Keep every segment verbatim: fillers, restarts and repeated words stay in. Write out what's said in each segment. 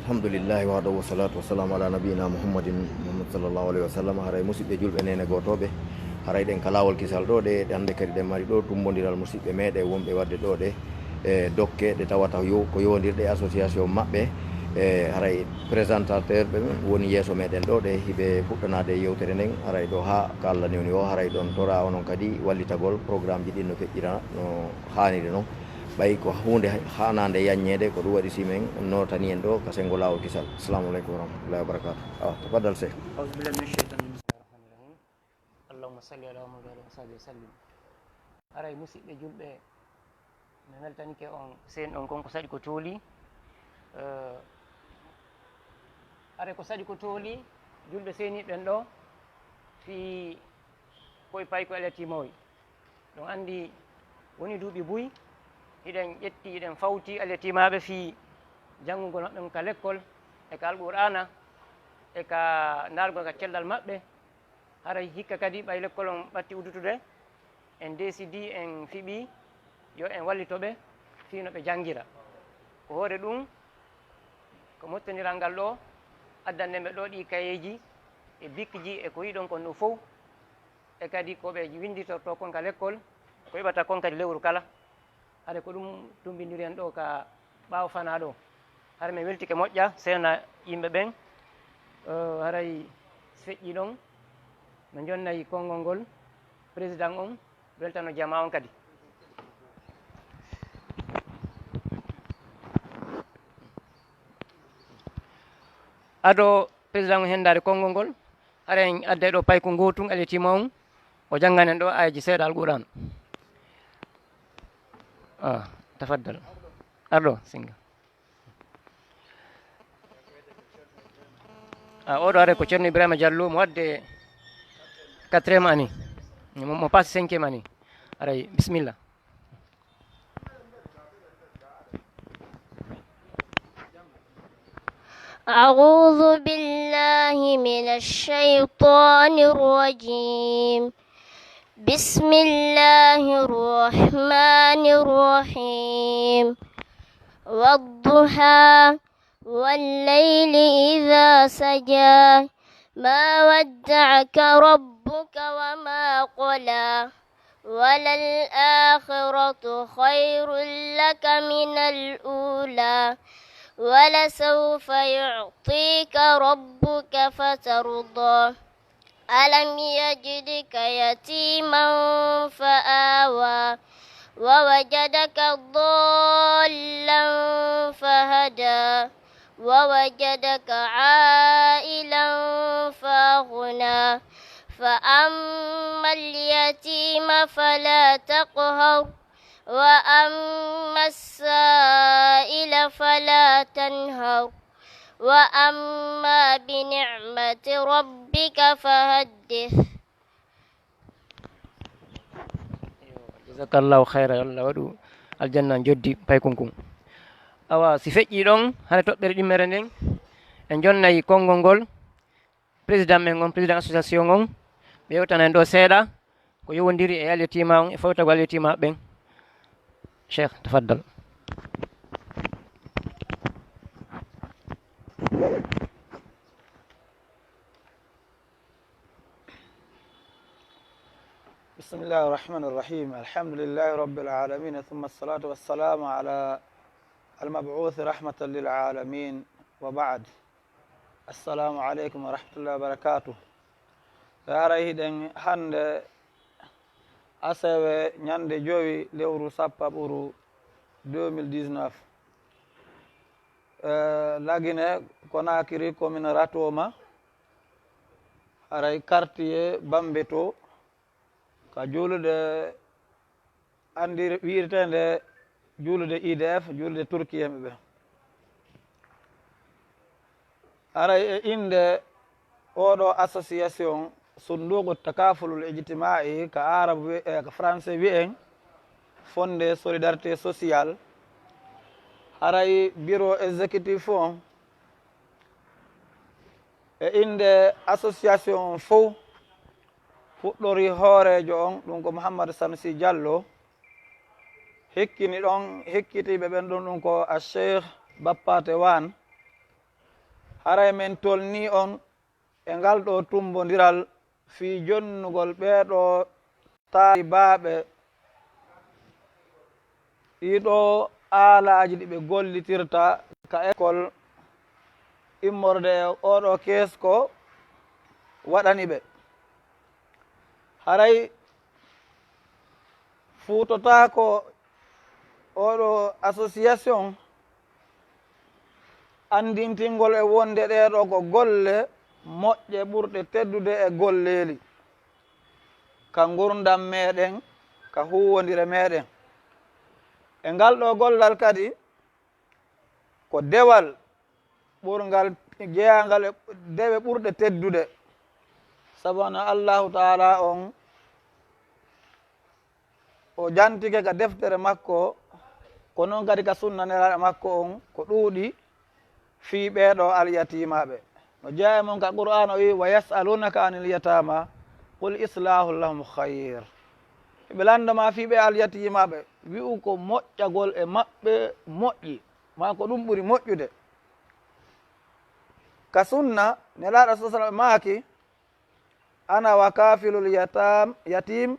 Alhamdulillahi wahdahu, wassalatu wassalamu ala nabiyina Muhammadin, Muhammad sallallahu alaihi wasallam. Haray musidɓe julɓe, nene gotoɓe, haray ɗen ka lawol kisal ɗo, ɗe hande kadi ɗen mari ɗo tumbodiral musidɓe meɗen wonɓe wadde ɗo ɗe, e dokke ɗe tawata yo, ko yowondirɗe e association maɓɓe. E haray présentateur ɓe woni yeeso meɗen ɗo ɗe, hiɓe fuɗɗanade yewtere nden. Haray ɗo ha ka Allah newni o, haray ɗon tora onon kadi wallitagol programme ji ɗin no feƴƴira no haniri non. Ɓay ko hunde hanande yaññede, ko ɗum waɗi si men notani en ɗo ka sengo lawol kisal. Assalamu aleykum wa rahmatullahi wa barakatuh. Awa, tafaddal, Cheikh. Auzubillahi minash shaitanir rajim. Bismillahir rahmanir rahim. Allahumma salli ala Muhammad wa ala alihi wa sahbihi wa sallim. Haray musidɓe julɓe, mi weltanike on, sen on kon ko saɗi ko tooli. Eh, haray ko saɗi ko tooli, julɓe seniɓe ɓen ɗo, fii koye payko Al Yatimawi. Ɗum anndi woni duuɓi buy, hiɗen ƴetti, hiɗen fawti Al Yatimaɓe fii janngugol maɓɓe ka lekkol, e ka Alqur'aana, e ka ndaargol ka cellal maɓɓe. Haray hikka kadi, ɓay lekkol on ɓatti uddutude, en deesidi, en fiɓi yo en wallito ɓe fii no ɓe janngira. Ko hoore ɗum, ko mottoniral ngal ɗo, addanɗen ɓe ɗo ɗi kayeeji e bikji e ko yiɗon kon ɗo fow, e kadi ko ɓe winnditortoo kon ka lekkol, ko yoɓata kon kadi lewru kala. Haray ko ɗum tummbindiri en ɗo ka ɓaawo fanaa ɗo. Haray mi weltike moƴƴa, seena yimɓe ɓen. Eh, haray si feƴƴii ɗon, mi jonnay konngol ngol président on, weltano jamaa on kadi. Ado président on henndaade konngol ngol, haray en adday ɗo payko ngootun Al Yatimawi on, o jannganen ɗo aayeeji seeɗa Alqur'aana. Ah, tafaddal. Ar ɗo, singa. Ah, oɗo haray ko Ceerno Ibrahima Diallo, mo waɗde quatrième année. Mo, mo passe cinquième année. Haray, bismillah. أعوذ بالله من الشيطان الرجيم. بسم الله الرحمن الرحيم. والضحى، والليل إذا سجى، ما ودعك ربك وما قلى، وللآخرة خير لك من الأولى، ولسوف يعطيك ربك فترضى. ألم يجدك يتيما فآوى، ووجدك ضالا فهدى، ووجدك عائلا فأغنى، فأما اليتيم فلا تقهر، وأما السائل فلا تنهر، وأما بنعمة ربك فحدث. Jazakallahu khayra, yo Allah waɗu aljanna joddi paykun kun. Awa, si feƴƴii ɗon, hara toɓɓere ɗimmere nden, en jonnay konngol ngol président men on, président association on, ɓe yewtana en ɗo seeɗa ko yowondiri e alyatiima on e fawtagol alyatiima ɓen. Cheikh, tafaddal. بسم الله الرحمن الرحيم. الحمد لله رب العالمين، ثم الصلاة والسلام على المبعوث رحمة للعالمين، وبعد. السلام عليكم ورحمة الله وبركاته. Haray hiɗen hannde asewe ñannde jowi lewru sappaɓuru deux mille dix-neuf. Eh, Lagine Konakiri, commune Ratoma, haray quartier Bambeto, ka juulude anndir-, wiirteende juulude I D F, juulude Turki en ɓe. Haray e innde oɗo association, Sunduuqu Takafulul Ijtimaa'i, ka Arab wi-, eh, ka français wi'en Fonds de Solidarité Sociale, haray bureau exécutif on, e innde association on fow, fuɗɗori hooreejo on, ɗum ko Mouhammad Sanusi Diallo, hikkini ɗon, hikkitiiɓe ɓen ɗum, ɗum ko a Cheikh Bappate Wan, Haray men tolnii on e ngal ɗoo tummbondiral fii jonnugol ɓee ɗoo taalibaaɓe ɗii ɗoo aalaaji ɗi ɓe gollitirta ka ekol immorde e oo ɗoo kees ko waɗani ɓe. Haray fuutotaako oo ɗoo association anndintingol e wonde ɗee ɗoo ko golle moƴƴe ɓurɗe teddude e golleeli ka ngurndan meɗen, ka huuwondire meɗen. E ngal ɗoo gollal kadi ko dewal ɓurngal jeyaangal e dewe ɓurɗe teddude. Sabu hano Allaahu Ta'aalaa on, o jantike ka deftere makko, ko non kadi ka sunna Nelaaɗo makko on, ko ɗuuɗi fii ɓee ɗoo alyatiimaaɓe. No jeyaa e mon ka Qur'aana o wi'i, "Wa yas'alunaka anil yataama, qul islahun lahum khayr." Hiɓe lanndo ma fii ɓee alyatiimaaɓe, wi'u ko moƴƴagol e maɓɓe moƴƴi, maa ko ɗum ɓuri moƴƴude. Ka sunna, Nelaaɗo sallallaahu alayhi wa sallam maaki, "Ana wa kaafilul yatam-, yatim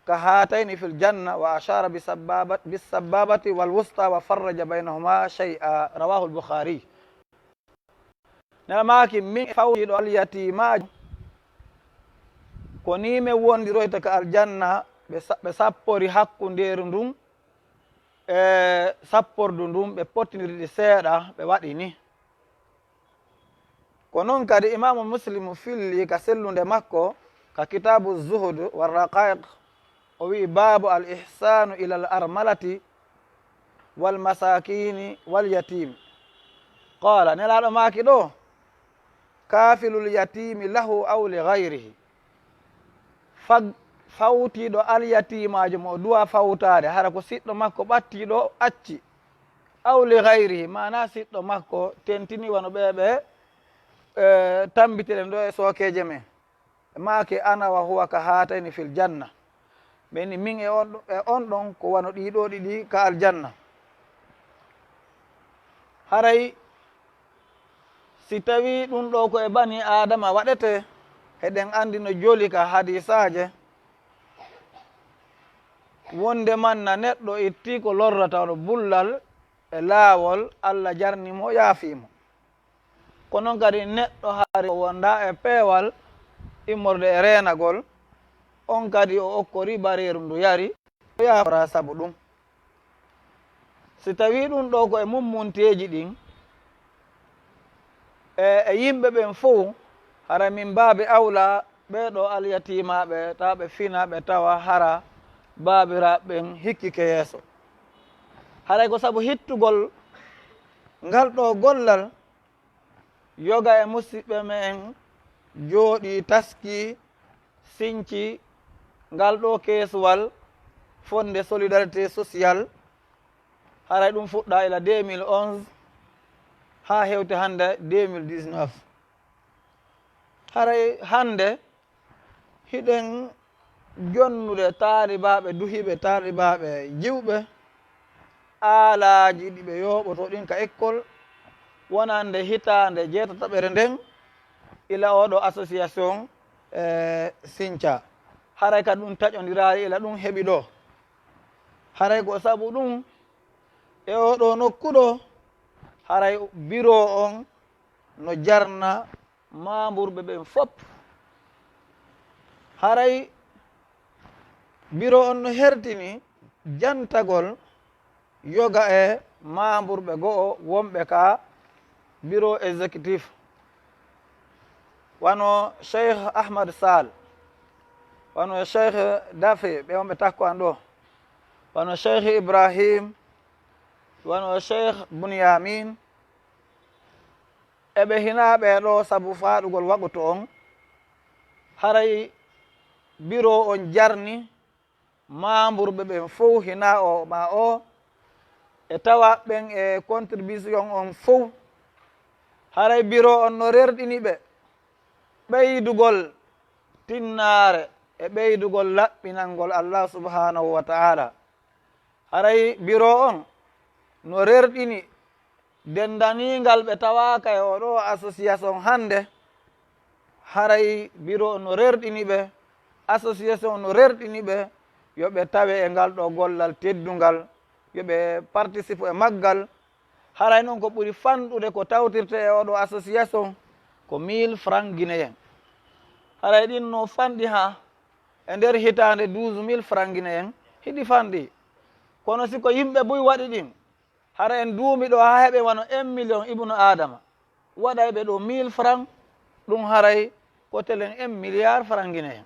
ka haatayni fil janna," wa ashara bi sabbaba-, bis sabbabati wal wusta wa farraja baynahuma shay'a. Rawahul Bukhari. Nelaaɗo maaki, "Min e fawtiiɗo alyatiimaajo, ko nii men wondiroyta ka aljanna, ɓe sa-, ɓe sappori hakkundeeru ndun, e sappordu ndun, ɓe pottindiri ɗi seeɗa, ɓe waɗi nii." Ko non kadi Imaamu Muslimu filli ka sellunde makko, ka Kitaabu Zuhud wa Raqaiq, o wi'i, "Baabu al ihsanu ila al armalati wal masakini wal yatim." Qaala, Nelaaɗo maaki ɗoo, "Kaafilul yatimi lahu aw li ghayrihi." Fag-, fawtiiɗo alyatiimaajo mo o duwaa fawtaade, hara ko siɗɗo makko ɓattiiɗo acci, aw li ghayrihi, maanaa siɗɗo makko tentini wano ɓee ɓe, e, tambitiren ɗoo e sookeeje men. Maaki, "Ana wa huwa ka haatayni fil janna." Ɓe ni min e on, e on ɗon ko wano ɗii ɗoo ɗiɗi ka aljanna. Haray si tawii ɗum ɗoo ko e banii Aadama waɗetee, heɗen anndi no joli ka hadiisaaje, wonde man na neɗɗo ittii ko lorrata no bullal e laawol, Alla jarni mo, yaafii mo. Ko non kadi neɗɗo hari o wondaa e peewal immorde e reenagol, on kadi o okkori bareeru ndu yari, o yaaforaa sabu ɗum. Si tawii ɗum ɗoo ko e mummunteeji ɗin, e, e yimɓe ɓen fow, hara min baabi awlaa ɓee ɗoo alyatiimaaɓe, tawa ɓe fina, ɓe tawa hara baabiraaɓe ɓen hikkike yeeso. Haray ko sabu hittugol ngal ɗoo gollal, yoga e musiɓɓe men jooɗii, taskii, sincii ngal ɗoo keesuwal Fonnde Solidarité Sociale. Haray ɗum fuɗɗaa ila deux mille onze haa hewti hannde deux mille dix-neuf. Haray hannde hiɗen jonnude taalibaaɓe duhiiɓe, taalibaaɓe jiwɓe, aalaaji ɗi ɓe yooɓotoo ɗin ka ekkol, wonande hitaande jeetataɓere nden, ila oo ɗoo association, e, sincaa. Haray ka ɗum taƴondiraali ila ɗum heɓi ɗoo. Haray ko sabu ɗum, e oo ɗoo nokku ɗoo, haray biro on no jarna maamburɓe ɓen fof. Haray biro on no hertini jantagol yoga e maamburɓe go'o wonɓe ka biro exécutif, wano Cheikh Ahmad Sall, wano Cheikh Dafe, ɓe wonɓe takko an ɗoo, wano Cheikh Ibrahim, wano Cheikh Bunyamin, eɓe hinaa ɓee ɗoo sabu faaɗugol waqutu on. Haray biro on jarni maamburɓe ɓen fow, hinaa oo maa oo, e tawa ɓen e contribution on fow. Haray biro on no rerɗini ɓe ɓeydugol tinnaare e ɓeydugol laɓɓinangol Allah subhanahu wa ta'ala. Haray biro on no rerɗini Denndaningal ɓe tawaaka e oɗo association hannde, haray biro no rerɗini ɓe, association no rerɗini ɓe, yo ɓe tawe e ngal ɗo gollal teddungal, yo ɓe participe e maggal. Haray noon ko ɓuri fanɗude ko tawtirte e oɗo association ko mille francs guinéen. Haray ɗin no fanɗi haa e nder hitaande douze mille francs guinéen hiɗi fanɗi. Kono si ko yimɓe buy waɗi ɗin, hara en duumi ɗo haa heɓe wano un million ibnu Adama. Waɗay ɓe ɗo mille francs, ɗum haray ko telen un milliard francs guinéen.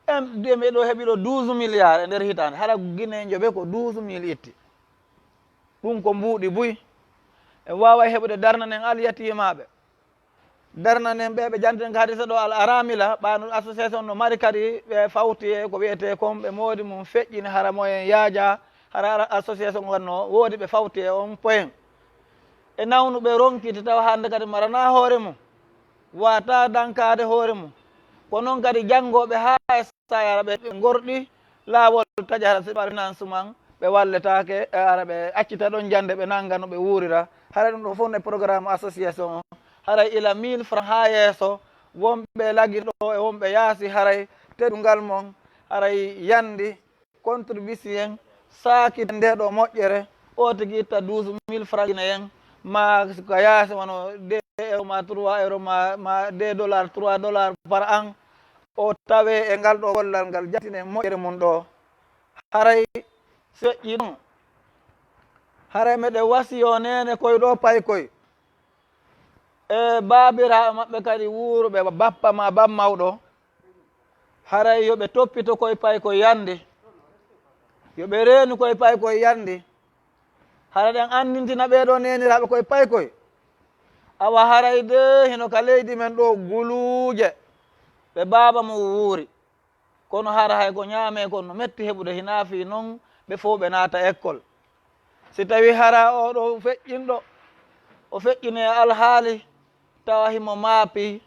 En, de ɓe ɗo heɓi ɗo douze milliards e nder hitaande. Hara guinéen joɓe ko douze mille itti. Ɗum ko mbuuɗi buy. En waaway heɓude darnanen alyatimaaɓe. Darnanen ɓe, ɓe janten ka hadisa ɗo al aramila, ɓaano association no mari kadi ɓe fawti e ko wiyetee kon, ɓe moodi mum feƴƴini hara moyen yaaja, hara association on no woodi ɓe fawti e on poyen. E nawnu ɓe ronkiti tawa hannde kadi marana hoore mum, wata dankaade hoore mum. Ko noon kadi janngooɓe haa e Sa ara ɓe ngorɗi laawol taƴa hara si ɓe financement ɓe walletaake, e ara ɓe accita ɗon jannde ɓe nannga no ɓe wuurira. Hara ɗum ɗo fof ne programme association o. Hara ila mille francs haa yeeso, wonɓe lagir ɗo e wonɓe yaasi haray teddungal mon, haray yandi contribution saakita nde ɗo moƴƴere, o tigi itta douze mille francs guinéen, ma ko yaasi wano deux euros ma trois euros ma, ma deux dollars, trois dollars par an, o tawe e ngal ɗo gollal ngal jattine moƴƴere mum ɗo. Haray feƴƴi ɗum. Haray meɗen wasiyo neene koy ɗo paykoy. E baabiraaɓe maɓɓe kadi wuuruɓe bappa ma bammawɗo. Haray yo ɓe toppito koy paykoy yande. Yo ɓe reenu koy paykoy yande. Hara ɗen anndintina ɓee ɗoo neeniraaɓe koy paykoy. Awa haray de hino ka leydi men ɗoo guluuje. Ɓe baaba mo wuuri. Kono hara hay ko ñaamee kon no metti heɓude, hinaa fii non ɓe fow ɓe naata ekkol. Si tawii hara oo ɗoo feƴƴinɗo, o feƴƴinii e alhaali, tawa himo maapi,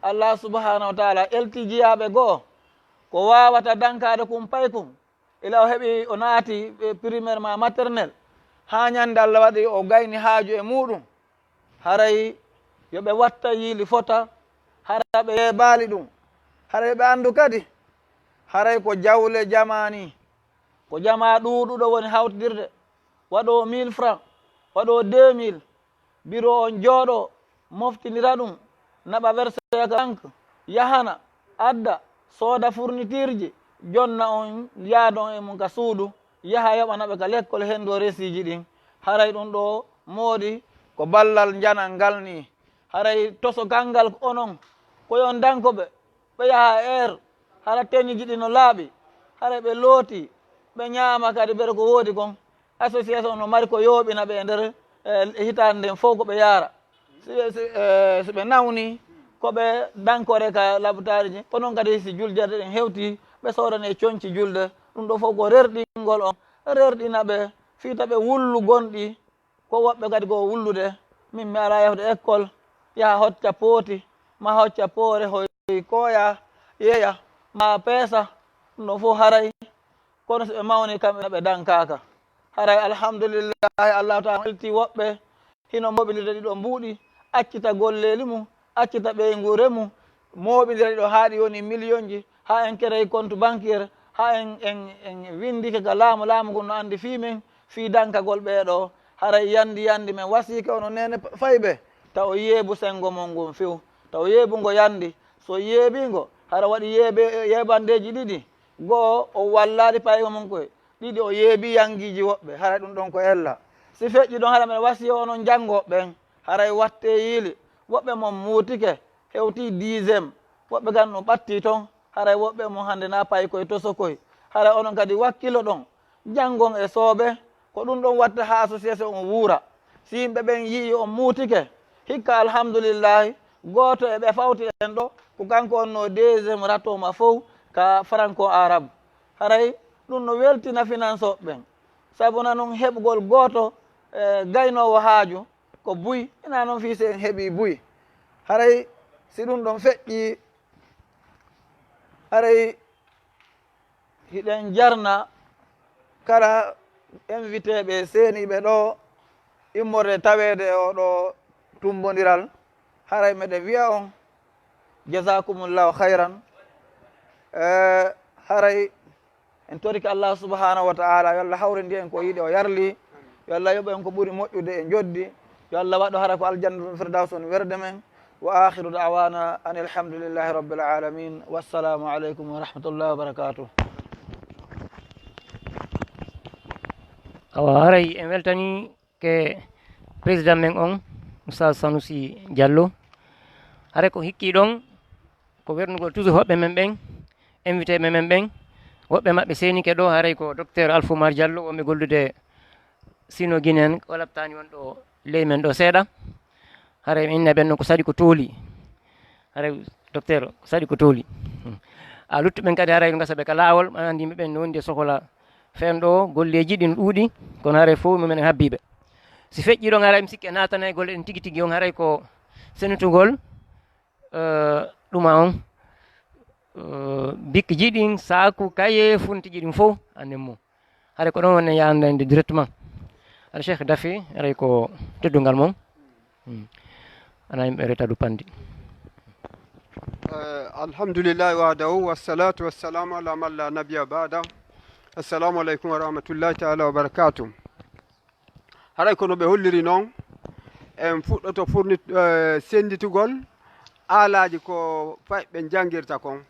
Allah subhanahu wa taala eltii jiyaaɓe goo, ko waawata dankaade kun pay kun, ila o heɓi, o naati, e, primaire ma maternelle, haa ñande Allah waɗi o gayni haaju e muuɗum, haray yo ɓe watta yiili fota, hara ɓe yeebaali ɗum. Haray ɓe anndu kadi, haray ko jawle jamaani, ko jamaa ɗuuɗuɗo woni hawtidirde, waɗoo mille francs, waɗoo deux mille, biro on jooɗoo, moftindira ɗum, naɓa verser ka banque, yahana, adda, sooda fourniture ji, jonna on, yaadon e mum ka suudu, yaha yoɓana ɓe ka lekkol, hendo resiiji ɗin. Haray ɗum ɗoo moodi ko ballal njanal ngal nii. Haray toso kanngal onon, ko yon danko ɓe, ɓe yaha e heure, hara tenue ji ɗi no laaɓi, haray ɓe looti, ɓe ñaama kadi, mbele ko woodi kon. Association no mari ko yooɓina ɓe e nder, eh, hitaande nden fow ko ɓe yaara. Si, si, eh, si ɓe nawni, ko ɓe dankore ka labutaari ji, ko noon kadi si juljerde ɗen hewti, ɓe soodane conci julde. Ɗum ɗoo fow ko rerɗingol on, rerɗina ɓe, fii ta ɓe wullu gonɗi, ko woɓɓe kadi ko wullude, min mi alaa yahude école, yaha hocca pooti, ma hocca poore, hoy kooya, yeeya, ma peesa, ɗum ɗon fof haray, kono so ɓe mawni, kamɓe ɓe dankaaka. Haray alhamdulillahi, Allahu taala welti woɓɓe, hino moɓinirde ɗiɗo mbuuɗi, accita golleeli mum, accita ɓeynguure mum, mooɓindira ɗiɗo haa ɗi woni millionji, haa en kerey compte bancaire, haa en, en, en winndike ka laamu, laamu ngun no anndi fii men, fii dankagol ɓee ɗoo. Haray yandi, yandi men wasiike ono neene fayɓe, taw o yeebu senngo mon ngun few, taw yeebu ngo yandi, so yeebii ngo, hara waɗi yeebe-, yeebandeeji ɗiɗi, go'o o wallaali paygo mum koy, ɗiɗi o yeebii yangiiji woɓɓe, haray ɗum ɗon ko ella. Si feƴƴi ɗon, hara men wasiyo onon janngooɓe ɓen, haray wattee yiili, woɓɓe mon muutike, hewtii dixième, woɓɓe kan no ɓattii ton, haray woɓɓe mon hannde na pay koye toso koy. Haray onon kadi wakkilo ɗon, janngon e sooɓe, ko ɗum ɗon watta haa association on wuura. Si yimɓe ɓen yi'i on muutike, hikka alhamdulillahi, gooto e ɓe fawti en ɗo, ko kanko on no deuxième ratoma fow ka franco arabe. Haray ɗum no weltina finansooɓe ɓen. Sabu na non heɓugol gooto, e, gaynoowo haaju ko buy, ina non fii si en heɓii buy. Haray si ɗum ɗon feƴƴi, haray hiɗen jarna kala invité ɓe seeniiɓe ɗo, immorde taweede e oɗo tummbondiral, haray meɗen wiya on, jazakumullahu khayran. Eh, haray en torike Allah subhanahu wa ta'ala, yo Allah hawrindi en ko yiɗi o yarli, yo Allah yoɓo en ko ɓuri moƴƴude e njoddi, yo Allah waɗo hara ko aljannatul firdaws on werde men. Wa akhiru da'wana anil hamdulillahi rabbil alamin. Wassalamu alaikum wa rahmatullahi wa barakatuh. Awa, haray en weltani ke président men on, Oustaz Sanusi Diallo. Haray ko hikki ɗon ko wernugol toujours hoɓɓe men ɓen, invité ɓe men ɓen. Woɓɓe maɓɓe seenike ɗo, haray ko Docteur Alpha Oumar Diallo, wonɓe gollude Sino Guinéen, o labtaani won ɗo ley men ɗo seeɗa. Haray mi inna ɓen ɗon ko saɗi ko tooli. Haray, Docteur, ko saɗi ko tooli. A luttuɓen kadi haray ɗum gasa ɓe ka laawol, an anndi yimɓe ɓen no wondi e sokola. Fen ɗo golleeji ɗin ɗuuɗi, kono haray fof mum'en en habbiiɓe. Si feƴƴi ɗon haray mi sikki e naatana e golle ɗen tigi tigi on haray ko senutugol, eh, ɗuma on, eh, bikji ɗin, saaku, kaye, funtiji ɗin fof, annen mo. Haray ko ɗon woni yahandande directement. Haray Cheikh Daffé, haray ko teddungal mon. Hmm. Ana yimɓe reta du pandi. Eh, alhamdulillahi wahdahu, wassalatu wassalamu ala man la nabiyya ba'da. Assalamu alaikum wa rahmatullahi ta'ala wa barakatuh. Haray kono ɓe holliri non, en fuɗɗoto fournit-, eh, sennditugol aalaaji ko fay ɓe janngirta kon.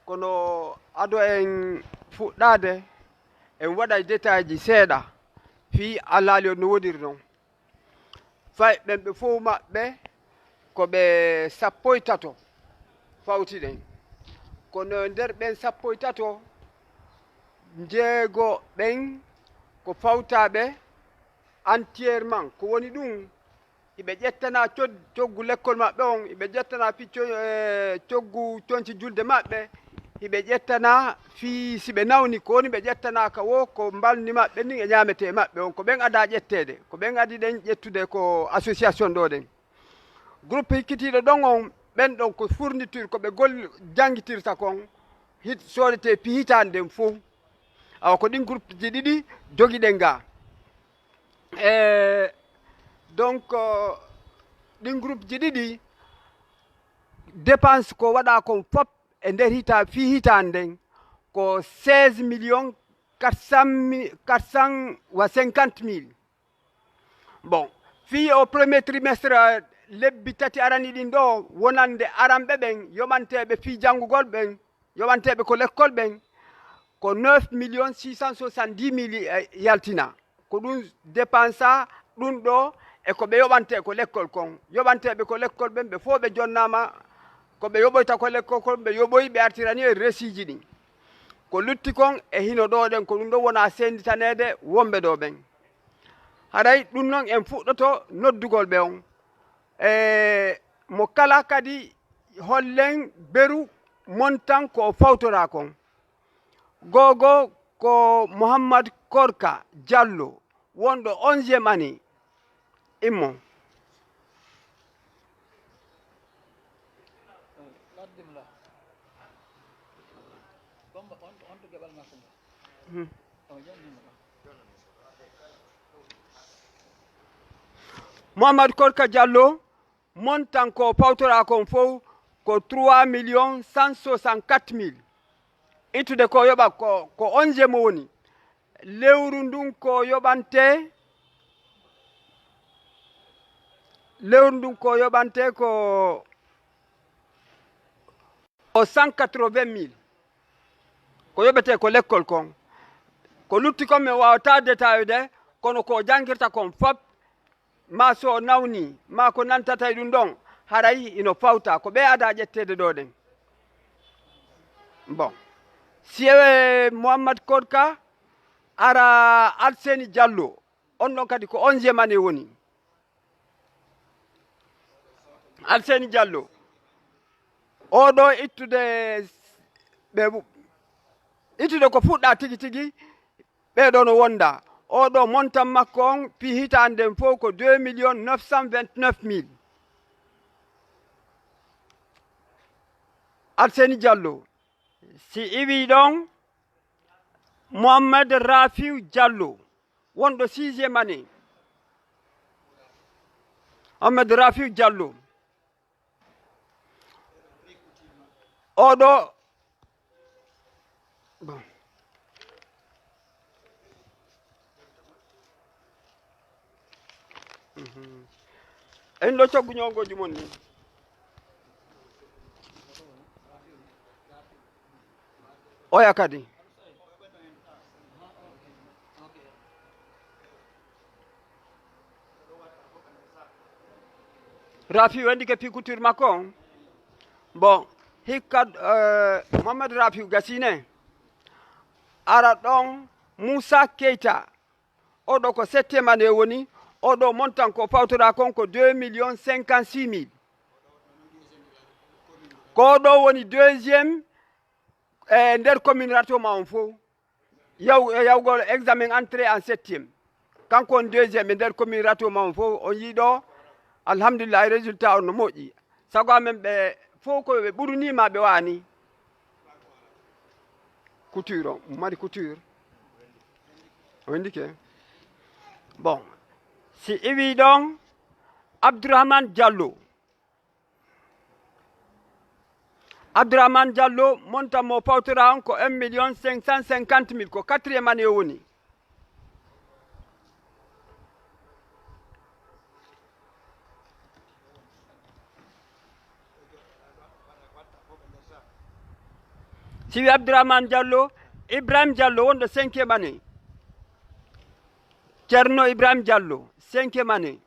Kono ado en fuɗɗaade, en waɗay détail ji seeɗa fii aalaali on no woniri non. Fay ɓen ɓe fof maɓɓe ko ɓe sappo e tato fawti ɗen. Kono e nder ɓen sappo e tato, njeego ɓen ko fawtaaɓe entièrement, ko woni ɗum, hiɓe ƴettana cod-, coggu lekkol maɓɓe on, hiɓe ƴettana fii co-, eh, coggu conci julde maɓɓe, hiɓe ƴettana fii si ɓe nawni, ko woni ɓe ƴettana ka wo ko mbalndi maɓɓe ndin e ñaametee maɓɓe on, ko ɓen adaa ƴetteede, ko ɓen adi ɗen ƴettude ko association ɗo ɗen. Groupe hikkitiiɗo ɗon on, ɓen ɗon ko fourniture, ko ɓe gol-, janngitirta kon, hit-, soodetee fii hitaande nden fof. Awa ko ɗin groupe ji ɗiɗi jogiɗen ga. E, donc, euh, ɗin groupe ji ɗiɗi, dépense ko waɗa kon fop e nder hita-, fii hitaande nden ko seize millions quatre cent mille, quatre cent wa cinquante mille. Bon, fii o premier trimestre, euh, lebbi tati arani ɗin ɗo, wonande aranɓe ɓen, yoɓanteeɓe fii janngugol ɓen, yoɓanteeɓe ko lekkol ɓen, ko neuf millions six cent soixante-dix mille, eh, yaltina. Ko ɗum dépensa ɗum ɗo e ko ɓe yoɓantee ko lekkol kon. Yoɓanteeɓe ko lekkol ɓen, ɓe fof ɓe jonnaama ko ɓe yoɓoyta ko lekkol kon, ɓe yoɓoyi, ɓe artirani en resiiji ɗin. Ko lutti kon e hino ɗo ɗen, ko ɗum ɗo wona sennditaneede wonɓe ɗo ɓen. Haray ɗum non en fuɗɗoto noddugol ɓe on. E mo kala kadi hollen beru montan ko o fawtora kon. Gogo ko Mouhammad Korka Diallo, wonɗo onzième année. Immo. Hmm. Mouhammad Korka Diallo, montan ko pawtoraa kon fof ko trois millions cent soixante-quatre mille. Ittude ko yoɓa ko, ko onzième o woni. Lewru ndun ko yoɓantee, lewru ndun ko yoɓantee ko, ko cent quatre-vingt mille. Ko yoɓetee ko lekkol kon. Ko lutti kon mi waawataa détaillude, kono ko janngirta kon fop, maa so o nawni, maa ko nantata e ɗum ɗon, haray ino fawta. Ko ɓe adaa ƴetteede ɗo ɗen. Bon. Si ewe Mouhammad Korka, ara Alseni Diallo, on ɗon kadi ko onzième année woni. Alseni Diallo. Oɗo ittude ɓe, ittude ko fuɗɗa tigi tigi, ɓee ɗoo no wonda. Oɗo montan makko on fii hitaande nden fof ko deux millions neuf cent vingt-neuf mille. Alseni Diallo. Si iwii ɗon, Mohammed Rafiu Diallo, wonɗo sixième année. Ahmed Rafiu Diallo. Oɗo. Bon. Mhm. En ɗo coggu ñoogooji mon ni. Oya kadi. Rafiu wendike picoture makko on. Bon, hikka, eh, Mohamed Rafiu gasine. Ara ɗon Moussa Keita. Oɗo ko septième année woni. Oɗo montant ko fawtora kon ko deux millions cinquante-six mille. Ko ɗo woni deuxième e nder commune Ratoma on fof. Yaw-, yawgol examen entrée en septième. Kanko on deuxième e nder commune Ratoma on fof. On yiɗo, alhamdulillah, résultat on no moƴƴi. Sago amen ɓe fof ko ɓe ɓurunima ɓe wani. Couture on, mari couture. O windike. Bon, si iwi ɗon, Abdourahmane Diallo. Abdourahmane Diallo, montant mo fawtora on ko un million cinq cent cinquante mille, ko quatrième année o woni. Siwi Abdourahmane Diallo, Ibrahim Diallo wonɗo cinquième année. Ceerno Ibrahim Diallo, cinquième année.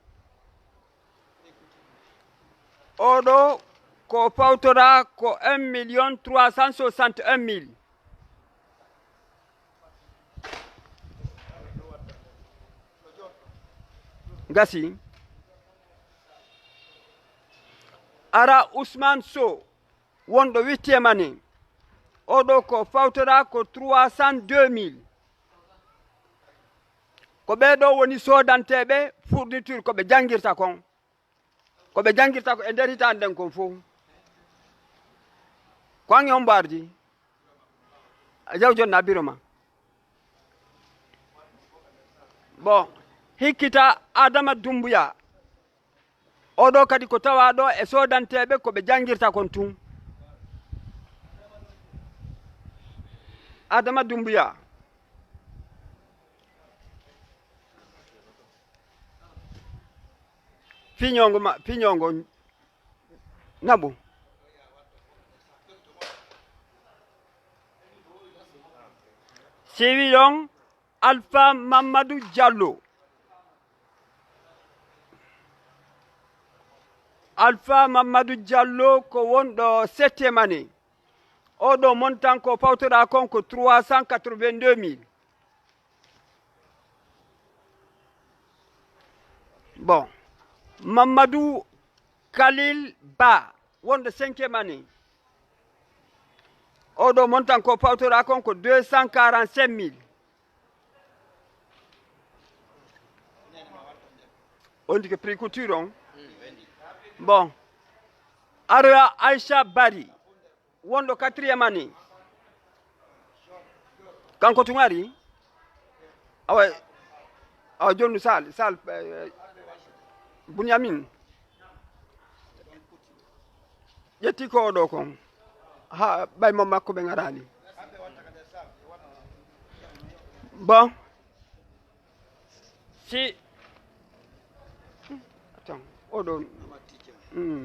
Oɗo ko fawtora ko un million trois cent soixante et un mille. Gasi. Ara Ousmane Sow, wonɗo huitième année. Oɗo ko fawtora ko trois cent deux mille. Ko ɓee ɗo woni soodanteeɓe fourniture ko ɓe janngirta kon. Ko ɓe janngirta ko e nder hitaande nden kon fof. Ko an e hombo ardi? A jaw jonna biro ma. Bon, hikkita Adama Dumbuya. Oɗo kadi ko tawaaɗo e soodanteeɓe ko ɓe janngirta kon tun. Adama Dumbuya. Fiñoongo ma, fiñoongo naɓu. Siwi ɗon Alpha Mamadou Diallo. Alpha Mamadou Diallo ko wonɗo septième année. Oɗo montant ko fawtoɗaa kon ko trois cent quatre-vingt-deux mille. Bon. Mamadou Khalil Ba, wonɗo cinquième année. Oɗo montant ko fawtoɗaa kon ko deux cent quarante-cinq mille. On dit que prix couture on. Bon. Aroya Aïcha Bari, wonɗo quatrième année. Kanko tun ari. Awa, awa jonnu Sal, Sal, eh, Bunyamin. Ƴetti ko oɗo kon. Ha, ɓay mo makko ɓe ngaraali. Bon. Si. Attends, oɗo. Mm.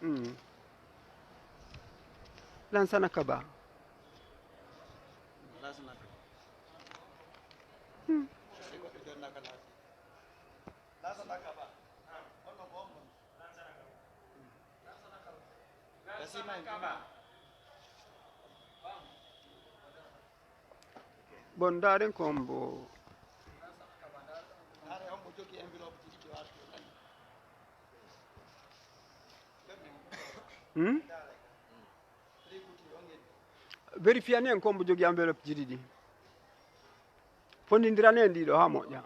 Mm. Lansana Kaba. Mm. Bon, ndaaren ko hombo. Hmm? Vérifier ni en ko hombo jogii enveloppe ji ɗiɗi. Fondindirane en ɗiɗo haa moƴƴa.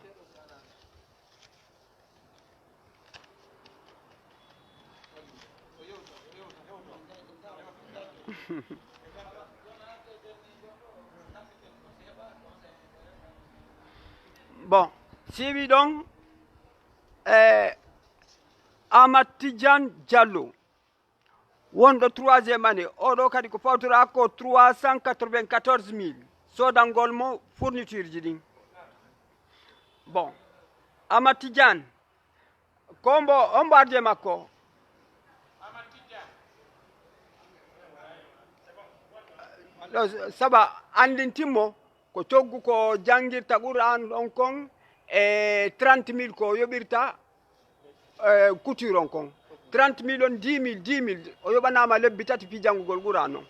Bon, si wi ɗon, eh, Amat Tidiane Diallo, wonɗo troisième année, oɗo kadi ko fawtora ko trois cent quatre-vingt-quatorze mille, sodangol mo fourniture ji ɗin. Bon, Amat Tidiane, ko mbo, on mbo arde makko? Ɗo, saba anndintin mo ko coggu ko janngirta Qur'an on kon e trente mille ko yoɓirta, eh, couture on kon. Trente mille on, dix mille, dix mille, o yoɓanaama lebbi tati fii janngugol Qur'an on.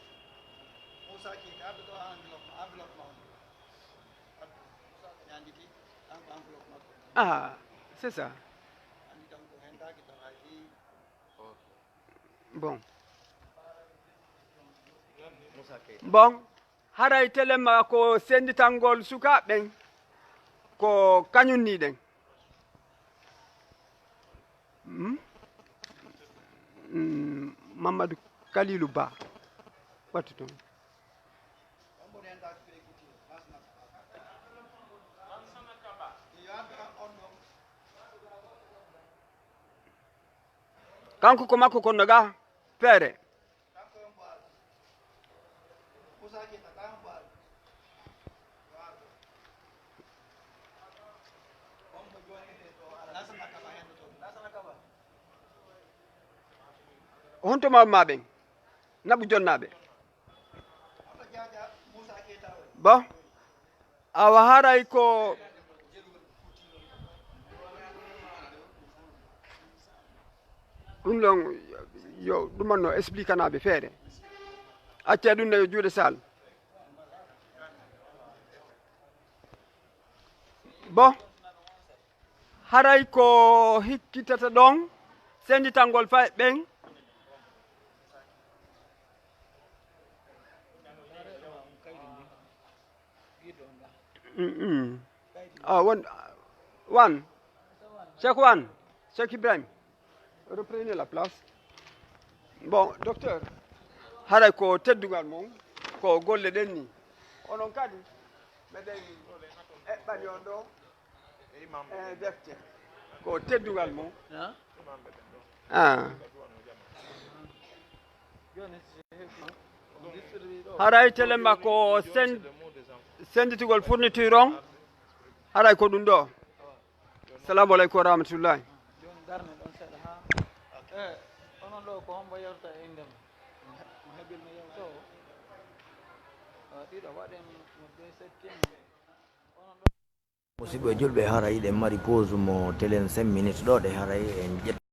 Ah, c'est ça. Bon. Bon. Haray telema ko sennditangol sukaaɓe ɓen, ko kañum nii ɗen. Hmm? Hmm, Mamadou Kalilou Ba, wattu toon. Kanko ko makko kon no ga feere. Honto ma, ma ɓen naɓu jonnaaɓe? Bon, awa haray ko ɗum ɗon, yo ɗumanno expliquanaaɓe feere. Acca ɗum ne yo juuɗe sal. Bon, haray ko hikkitata ɗon sennditangol fay ɓen. Mm-mm. Ah, won, Wan, Cheikh Wan, Cheikh Ibrahim, reprenez la place. Bon, docteur, haray ko teddungal mon, ko golle ɗen ni. Onon kadi, meɗen eɓɓani on ɗo, eh, defte. Ko teddungal mon. Ah. Haray telema ko sen-, sennditugol fourniture on. Haray ko ɗum ɗo. Salamu aleykum wa rahmatullahi. Jooni darne ɗon seeɗa haa. Eh, onon ɗo ko hombo yewta e innde ma? Mo heɓilmi yewta o. Ah, ɗiɗo waɗen mo deux septième. Onon ɗo. Musidɓe julɓe, haray eɗen mari pause mo telen cinq minutes ɗo, ɗe haray en ƴetta.